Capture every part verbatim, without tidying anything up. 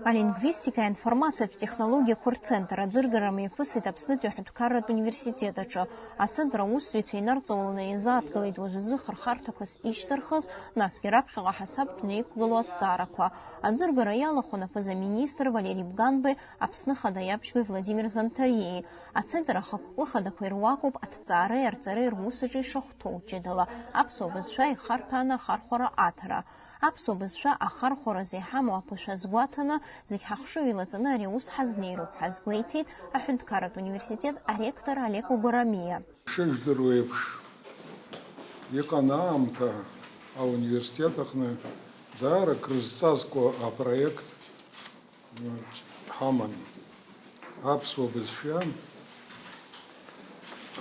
Алингвистика аинформациатә технологиақәа рцентр аӡыргара мҩаԥысит Аԥснытәи аҳәынҭқарратә университет аҿы. Ацентр аусзуҩцәа инарҵауланы иазааҭгылеит уажәазы хырхарҭақәас ишьҭырхыз, насгьы раԥхьаҟа ҳасабтәны иқәгылоу азҵаарақәа. Аӡыргара иалахәын аԥыза-министр Валери Бганбеи, Аԥсны Ахада иабжьгои Владимир Занҭариеи. Ацентр ахықәкы хадақәа ируакуп аҭҵаареи арҵареи русаҿы ишахәҭоу, ҷыдала аԥсуа бызшәа ихарҭәааны ахархәара аҭара. Аԥсуа бызшәа ахархәаразы иҳамоу аԥышәа азгәаҭаны, зегь ҳахшыҩ еилаҵаны ари аус ҳазнеироуп ҳәа азгәеиҭеит аҳәынҭқарратә университет аректор Олег Угурамиа. Шыжәдыруа еиԥш, иҟан аамҭа ауниверситет аҟны даара крызҵазкуа апроект ҳаман. Аԥсуа бызшәа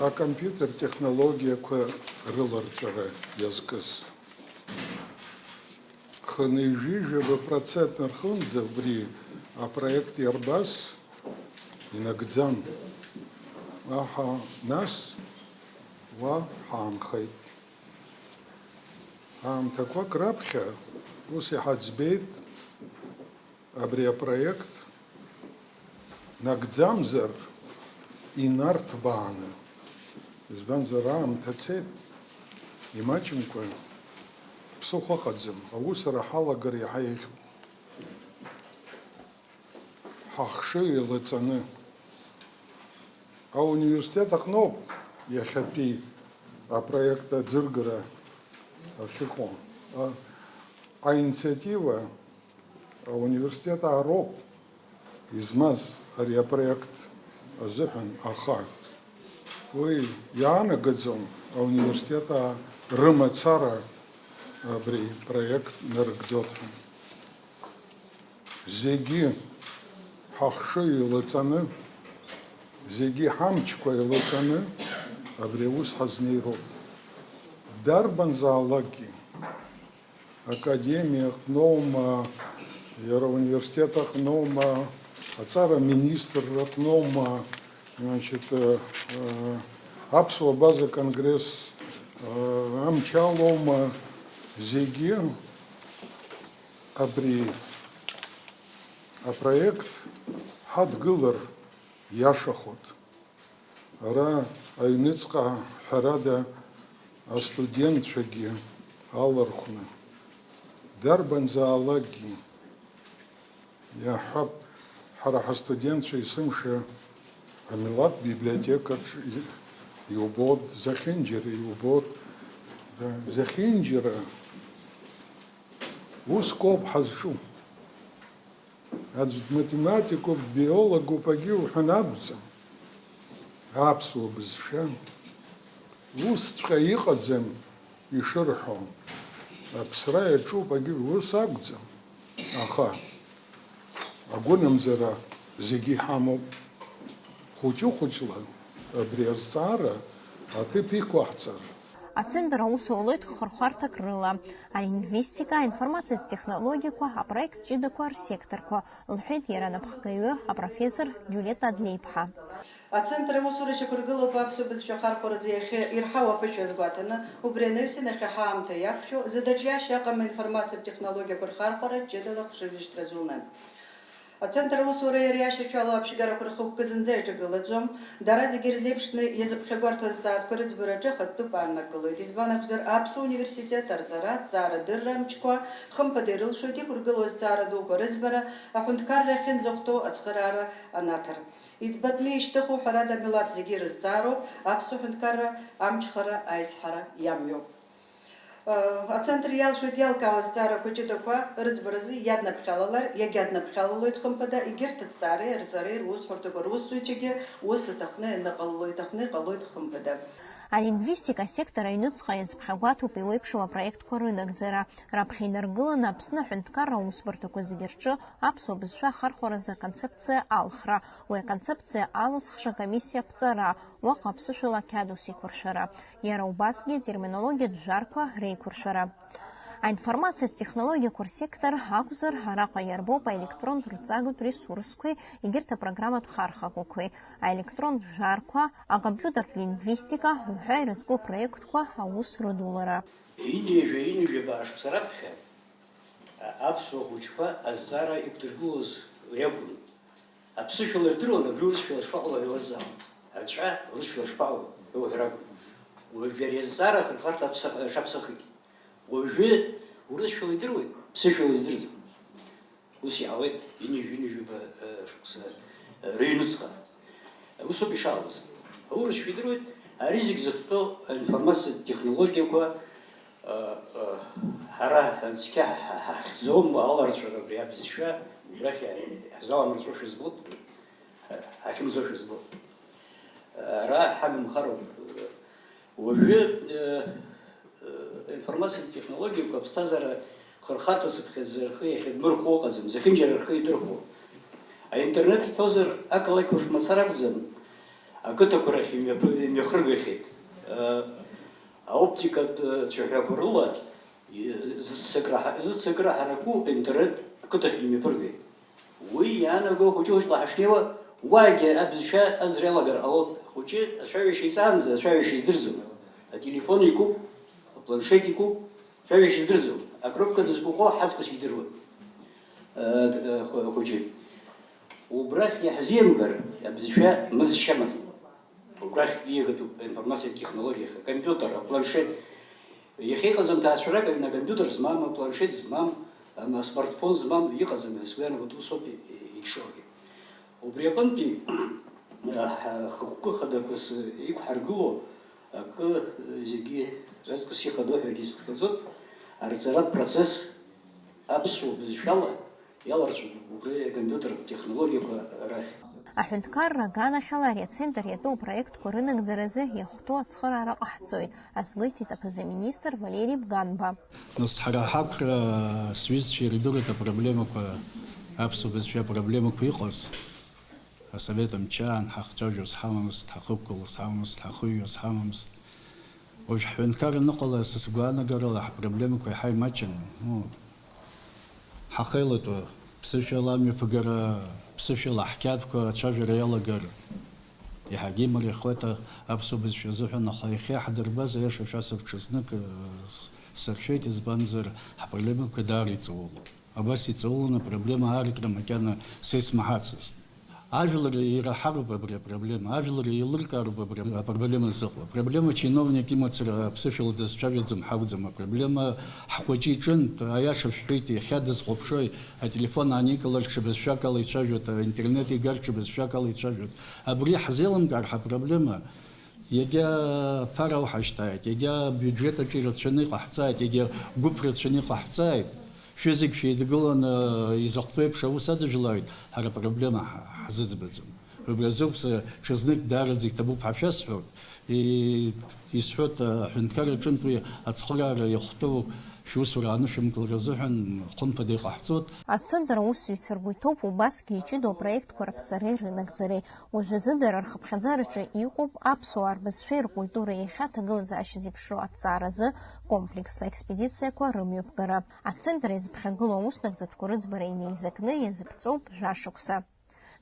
акомпиутер технологиақәа рыларҵәара иазкыз. Хынҩажәижәаба процент рҟынӡа убри апроект иарбаз инагӡан. Аха нас уа ҳаанхеит. Аамҭақәак раԥхьа ус иҳаӡбеит абри апроект нагӡамзар инарҭбааны. Избанзар, аамҭа цеит, имаҷымкәа ԥсыхәа ыҟаӡам, аусура ҳалагар иаҳа еиӷьуп. Ҳахшыҩ еилаҵаны. Ауниверситет аҟноуп иахьатәи апроект аӡыргара ахьыҟоу. А-, аинициатива ауниверситет аароуп измаз ари апроект азыҳәан, аха уи иаанагаӡом ауниверситет аа рымацара абри проект нарыгӡоит ҳәа. Зегьы ҳахшыҩ еилаҵаны, зегьы ҳамчқәа еилаҵаны абри аус ҳазнеироуп. Дарбанзаалакгьы, академиа аҟноума, иара ауниверситет аҟноума, аҵара министрра аҟноума, значит, э, э, аԥсуа база конгресс, э, амч алоума, зегьы абри апроект ҳадгылар иашахоит. Ара аҩныҵҟа, ҳәарада, астудентцәагьы алархәны, дарбанзаалакгьы иаҳҳәап, ҳара ҳастудентцәа есымша амилаҭ библиотекаҿ и-, иубоит, зехьынџьара иубоит, да, зехьынџьара. Уск ауп ҳазҿу. Аӡә дматематикуп, дбиологуп, агьи уҳәан акәӡам. Аԥсуа бызшәа усҵәҟьа иҟаӡам ишырҳәо. Аԥсра иаҿуп, агьи ус акәӡам. Аха агәынамӡара зегьы иҳамоуп. Хәыҷы-хәыҷла абри азҵаара аҭыԥ иқәаҳҵар. Ацентр аус аулоит хырхәарҭак рыла, алингвистика, аинформациатә технологиақәа, апроект ҷыдақәа рсекторқәа, лҳәеит иара анапхгаҩы, апрофессор Џьулиета Адлеиԥҳа. Ацентр аусура шьақәыргылоуп аԥсуа бызшәа ахархәаразы иахьа ирҳау аԥышәа азгәаҭаны, убри анаҩс иахьа ҳаамҭа иақәшәо, зыда ҿиашьа ыҟам аинформациатә технологиақәа рхархәара ҷыдала хшыҩзышьҭра зуны. Ацентр аусуреи иареи ашьашәала аԥшьгарақәа рхықәкы зынӡа иҿагылаӡом. Дара зегьы ирзеиԥшны иазыԥхьагәарҭоу азҵаатәқәа рыӡбараҿы ахатәтәы пааннакылоит. Избан акәзар, Аԥсуа университет арҵара, аҭҵаарадырра амчқәа хымԥада ирылшоит, иқәыргылоу азҵаара дуқәа рыӡбара, аҳәынҭқарра ахьынӡахәҭоу ацхыраара анаҭар. Иӡбатәны ишьҭыху, ҳәарада, амилаҭ зегьы ирызҵаароуп, аԥсуа ҳәынҭқарра амчхара аизҳара иамҩоуп. Ацентр иалшоит иалкаауа азҵаарақәа ҷыдақәа рыӡбаразы иаднаԥхьалалар, иагьаднаԥхьалалоит, хымԥада, егьырҭ аҭҵаареи арҵареи русҳәарҭақәа русзуҩцәагьы ус аҭахны ианыҟалало, иҭахны иҟалоит, хымԥада. Алингвистика асектор аҩныҵҟа иазԥхьагәаҭоуп еиуеиԥшым апроектқәа рынагӡара. Раԥхьа инаргыланы Аԥсны аҳәынҭқарра аусбарҭақәа зегьы рҿы аԥсуа бызшәа ахархәаразы аконцепциа алхра, уи аконцепциа алызхша акомиссиа аԥҵара, уаҟа аԥсышәала ақьаад ус еиқәыршәара, иара убасгьы атерминологиатә жәарқәа реиқәыршәара. Аинформациатә технологиақәа рсектор акәзар, араҟа иарбоуп аелектронтә рҵагатә ресурсқәеи егьырҭ апрограмматә хархагақәеи, аелектронтә жәарқәа, акомпиутертә лингвистика уҳәа ирызку апроектқәа аус рыдулара. Ҩынҩажәа, ҩынҩажәаба шықәса раԥхьа Аԥсуа хәыҷқәа азҵаара иқәдыргылоз уи акәын. Аԥсышәала ирдыруан, абри урысшәала шԥаҟало ҳәа иуазҵаауан. Аҵәа урысшәала шԥаҟало ҳәа уҳәар акәын. Уажәы ари азҵаара ахырхарҭа аԥса-, шаԥсахгьы. Уажәы урысшәала идыруеит, ԥсышәала издырӡом. Ус иаауеит ҩынҩажәи ҩынҩажәи жәаба, э, шықәса, э, рыҩнуҵҟа. Усоуп ишаауаз. Аурысшәа идыруеит, ари зегь зыхҟьо аинформациатә технологиақәа, э, э, ҳара цқьа ҳа-, ҳахьӡом, аларҵәара абри абызшәа, убрахь иа-, иаҳзаламырҵәошәа збоит, э, ҳахьымӡошәа збоит. Ара ҳагымхароуп. Уажәы, э, э, аинформациатә технологиақәа аԥсҭазаара хырхарҭа цыԥхьаӡа рхы иахьадмырхәо ыҟаӡам, зехьынџьара рхы идырхәо. Аинтернет иҳәозар, ақалақьқәа рҿы мацара акәӡам, ақыҭақәа рахь имҩаԥы-, имҩахыргахьеит. Э, аоптикатә, э, цәаҳәақәа рыла, э, зыццакра ҳа-, зыццакра ҳараку аинтернет ақыҭахь имҩаԥыргеит. Уи иаанаго хәыҷы-хәыҷла ҳашнеиуа, уаагьы абызшәа аӡра иалагар ҟалоит. Хәыҷы ацәажәашьа иҵаанӡа ацәажәашьа издырӡом. Ателефон икуп, апланшет икуп, ацәажәашьа издырӡом. Акнопка дызкәыкәуа ҳаҵкыс идыруан, э, э, хәы-, хәыҷы. Убрахь иаҳзиамгар, абызшәа мыӡшьа амаӡам. Убрахь ииагатәуп аинформациатә технологиа, акомпиутер, апланшет. Иахьа иҟаӡам ҭаацәарак, аҩны акомпиутер змам, апланшет змам, ам, асмартфон змам иҟаӡам, сгәы иаанагоит, усоуп и-, и-, ишыҟоугьы. Убри аҟынтәи, а, ҳа-, хықәкы хадақәас иқәҳаргыло акы, зегьы раҵкыс ихадоу ҳәагьы сыԥхьаӡоит, арҵаратә процесс аԥсуа бызшәала иаларҵәоит убри акомпиутертә технологиақәа рахь. Аҳәынҭқарра аганахьала ари ацентр иатәу апроектқәа рынагӡаразы иахәҭоу ацхыраара ҟаҳҵоит, азгәеиҭеит аԥыза-министр Валери Бганба. Нас ҳара ҳақәра сҩызцәа ирдыруеит апроблемақәа, аԥсуа бызшәа апроблемақәа иҟаз. Асовет мчы аан ҳахцәажәоз ҳамамызт, ҳахықәгылоз ҳамамызт, ҳахыҩуаз ҳамамызт. Уажә ҳҳәынҭқар аныҟала, са сгәаанагарала, ҳпроблемақәа иаҳа имаҷын. Ну, ҳахеилатәы, ԥсышәала амҩаԥгара, ԥсышәала ҳқьаадқәа ацәажәара иалагар, иаҳагьы имариахоит аԥсуа бызшәа азыҳәан, аха иахьа иаҳдырбаз, аиаша шәасҳәап, ҽазнык, э, с-, сыршәеит, избанзар, ҳпроблемақәа даара иҵаулоуп. Абас иҵауланы апроблема аартра макьана са исмаҳацызт. Ажәлар ираҳароуп абри апроблема, ажәлар еилыркаароуп абри апроблема зыҟоу. Апроблема чиновник имацара аԥсышәала дызцәажәаӡом ҳакәӡам, апроблема ҳхәыҷы иҿынтә, аиаша шәҳәеит, иахьа дызхәаԥшуеи, ателефон ааникылар ҽа бызшәак ала ицәажәоит, аинтернет игар ҽа бызшәак ала ицәажәоит. Абри ҳзеилымкаар ҳапроблема, иагьа ԥара ауҳашьҭааит, иагьа абиуџьет аҿы ирацәаны иҟаҳҵааит, иагьа гәыԥ рацәаны иҟаҳҵааит. Шәызегь шәеидгыланы изахәҭоу еиԥш аус адыжәлааит, ҳара апроблема ҳ-, ҳзыӡбаӡом. Убри азоуп са ҽазнык даараӡа иҭабуп ҳәа шәасҳәоит. И-, исҳәоит, аҳәынҭқар аҿынтә уи ацхыраара иахәҭоу шәусура анышәынҭлара азыҳәан хымԥада иҟаҳҵоит. Ацентр аусзуҩцәа ргәы иҭоуп убасгьы иҷыдоу апроектқәа раԥҵареи рынагӡареи. Уажәазы дара рхыԥхьаӡараҿы иҟоуп аԥсуаа рбызшәеи ркультуреи иахьа аҭагылазаашьа зеиԥшроу аҭҵааразы комплекслы аекспедициақәа рымҩаԥгара. Ацентр иазыԥхьагылоу аус нагӡатәқәа рыӡбара инеизакны иазыԥҵәоуп жәашықәса.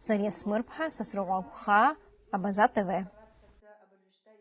Зариа Смырԥҳа, Сасрыҟәа Агәхаа, Абаза Т В.